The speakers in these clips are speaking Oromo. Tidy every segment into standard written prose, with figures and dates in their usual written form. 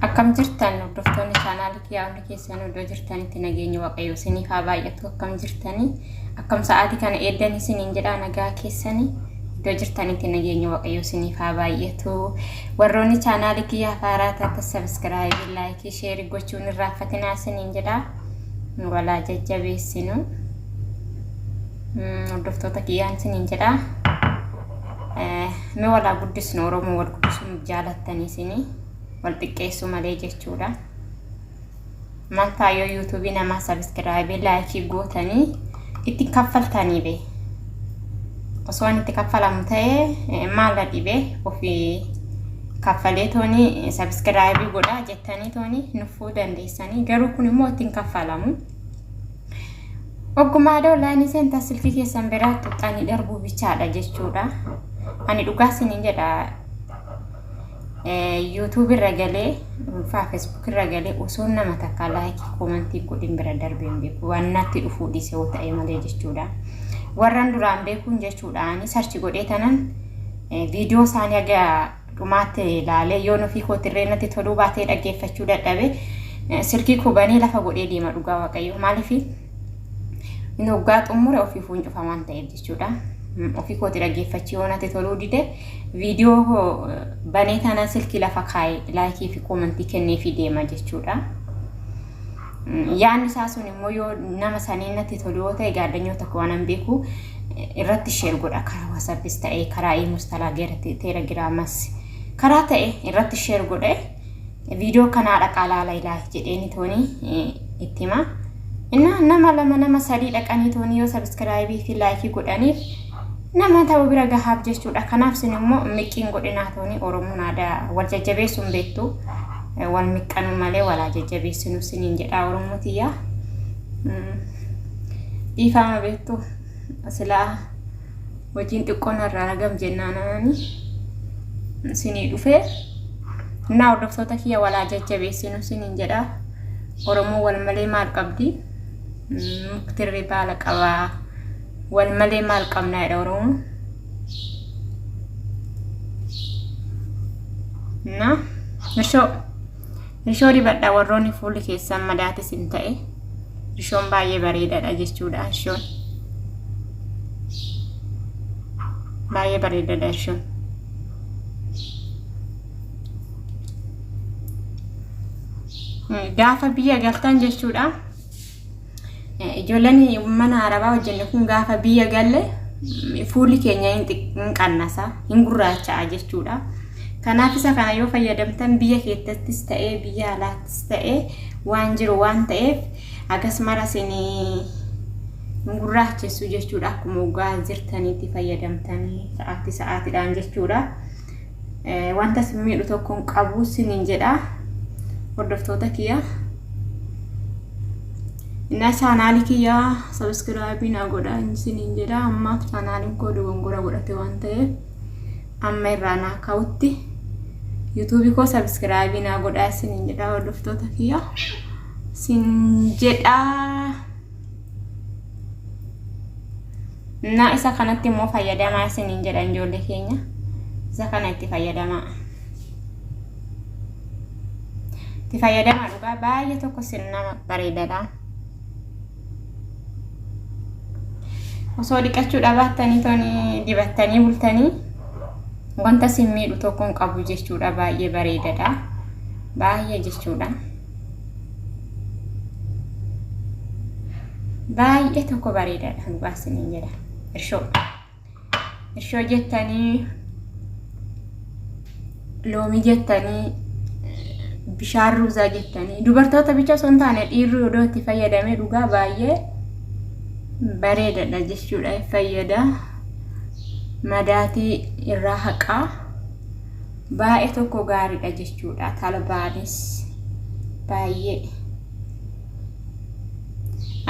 Akkam jirtan hordoftoonni chaanaalii kiyyaa hundi keessan iddoo jirtanitti nageenyi Waaqayyoo isiniif haa baay'atu. Akkam jirtanii? Akkam sa'aatii kana eeddan isiniin jedhaa nagaa keessanii iddoo jirtanitti nageenyi Waaqayyoo isiniif haa baay'atu. Warroonni chaanaalii kiyyaa haaraa taatan sabiskiraayibii, laayikii, sheerii gochuun irraanfatinaa isiniin jedhaa. Walaa jajjabeessinu. Hordoftoota kiyyaan isiniin jedhaa. Mee walaa guddisnu Oromoo wal guddisuun jaalattanii isinii. Wal xiqqeessuu malee jechuudha. Maal ta'a yoo yuutuubii namaa sabiskiraayibii laayikii gootanii itti kaffaltanii bee. Osoo inni itti kaffalamu ta'ee maal na dhibee ofii kaffalee tooni sabiskiraayibii godhaa jettanii tooni nuffuu dandeessanii garuu kun immoo ittiin kaffalamu. Oggumaa doolaanii seentaa silkii keessan biraa tuqxanii darbuu bichaadha jechuudha. Ani dhugaa isiniin jedha YouTube irra galee faa Facebook irra galee osoo nama takka laayikii koomantii godhin bira darbee hin beeku waan natti dhufuu dhiise yoo ta'e malee jechuudha. Warran duraan beekuun jechuudha ani sarchi godhee tanan viidiyoo isaanii haga dhumaatti ilaalee yoon ofii kootirree natti toluu baatee dhaggeeffachuu dadhabe silkii koo banee lafa godhee deema dhugaa waaqayyo maaliif inni hoggaa xumure ofii fuuncufa waan ta'eef jechuudha. Ofii kooti dhaggeeffachuu yoo natti toluu dide viidiyoo banee taanaan silkii lafa kaa'ee laayikii fi koomantii kenneefii deema jechuudha. Yaadni isaa sun immoo yoo nama saniin natti tolu yoo ta'e gaaddanyoota tokko waan an beeku irratti sheer godha karaa wasappis ta'e karaa imus telegiraamas karaa ta'e irratti sheer godhe viidiyoo kanaa dhaqaa laala ilaa jedheeni tooni itti hima. Inna nama lama nama sadii dhaqanii tooni yoo sabiskiraayibii fi laayikii godhaniif nama ta'u bira gahaaf jechuudha. Kanaaf sin immoo miqqiin godhinaa tooni Oromoon aadaa wal jajjabeessuun beektu wal miqqanuu malee walaa jajjabeessinu siniin jedhaa Oromoo tiyyaa. Dhiifaama beektu silaa hojiin xiqqoon irraa ragam jennaan anani sinii dhufee. Innaa hordoftoota kiyya walaa jajjabeessinu siniin jedhaa. Oromoo wal malee maal qabdi? Muktirri baala qabaa. Wal malee maal qabnaa jedha Oromoon. Na irshoo irshoo dibadha warroonni fuulli keessan madaatis hin ta'e irshoon baay'ee bareedaadha jechuudha irshoon baay'ee bareedaadha irshoon. Gaafa biyya galtan jechuudha. Ijoolleen mana arabaa hojjenne kun gaafa biyya galle fuulli keenya hin qannasa, hin gurraacha'a jechuudha. Kanaaf isa kana yoo fayyadamtan biyya keessattis ta'ee biyya alaattis ta'ee waan jiru waan ta'eef hagas mara isin hin gurraachessu jechuudha. Akkuma waggaa jirtaniitti fayyadamtanii sa'aatti sa'aatiidhaan jechuudha. Wanta isin miidhu tokko hin qabu isiniin jedha hordoftoota kiyya. Innaa chaanaalii kiyya sabiskiraabii naa godha isiniin jedha. Ammaaf chaanaaliin koo dogongora godhate waan ta'eef amma irraa naa ka'utti yuutuubii koo sabiskiraabii naa godha isiniin jedha hordoftoota kiyya. Isin jedha. Innaa isa kanatti immoo fayyadamaa isiniin jedha ijoollee keenya. Isa kana itti fayyadamaa. Itti fayyadamaa dhugaa baay'ee tokko isin nama bareedadha. Osoo dhiqachuu dhabaattanii toni dibattanii bultanii wanta isin miidhu tokko hin qabu jechuudha baay'ee bareedadha. Baay'ee jechuudha. Baay'ee tokko bareedaadha dhugaa isiniin jedha. Irshoo. Irshoo jettanii loomii jettanii bishaan ruuzaa jettanii dubartoota bicha osoo hin taane dhiirri odoo itti fayyadamee dhugaa baay'ee bareedaadha jechuudha fayyada. Madaatii irraa haqaa. Baay'ee tokko gaariidha jechuudha. Talbaanis baay'ee.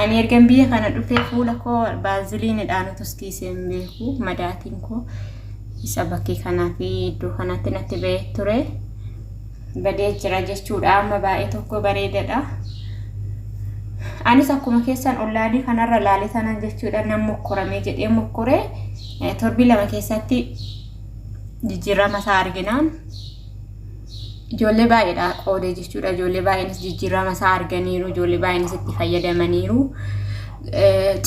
Ani ergan biyya kana dhufee fuula koo baaziliinidhaan utus kiisee hin beeku. Madaatiin koo isa bakkee kanaa fi iddoo kanatti natti ba'ee ture. Badee jira jechuudha. Amma baay'ee tokko bareedadha. Anis akkuma keessan ollaanii kanarra laalee tanan jechuudha. Nan mokkoramee jedhee mokkoree torbii 2 keessatti jijjiirama isaa arginaan Ijoollee baay'eedha qoodee jechuudha. Ijoollee baay'eenis jijjiirama isaa arganiiru. Ijoollee baay'eenis itti fayyadamaniiru.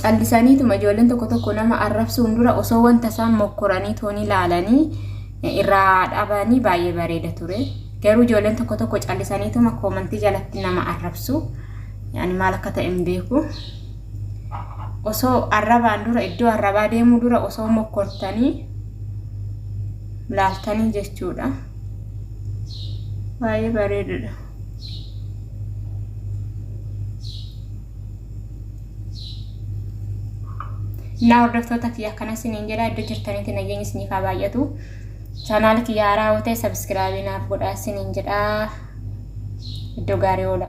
Callisaniituma ijoolleen tokko tokko nama arrabsuun dura osoo wanta isaan mokkoranii toonii ilaalanii irraa dhabanii baay'ee bareeda ture. Garuu ijoolleen tokko tokko callisaniituma koomantii jalatti nama arrabsu. Ani maal akka ta'e hin beeku. Osoo arrabaan dura iddoo arrabaa deemuu dura osoo mokkortanii laaltanii jechuudha. Baay'ee bareedudha. Innaa hordoftoota kiyya akkana isiniin jedha iddoo jirtanitti nageenyi isiniif haa baay'atu. Chaanaala kiyya haaraa yoo ta'e sabiskiraabii naaf godhaa isiniin jedha. Iddoo gaarii oola.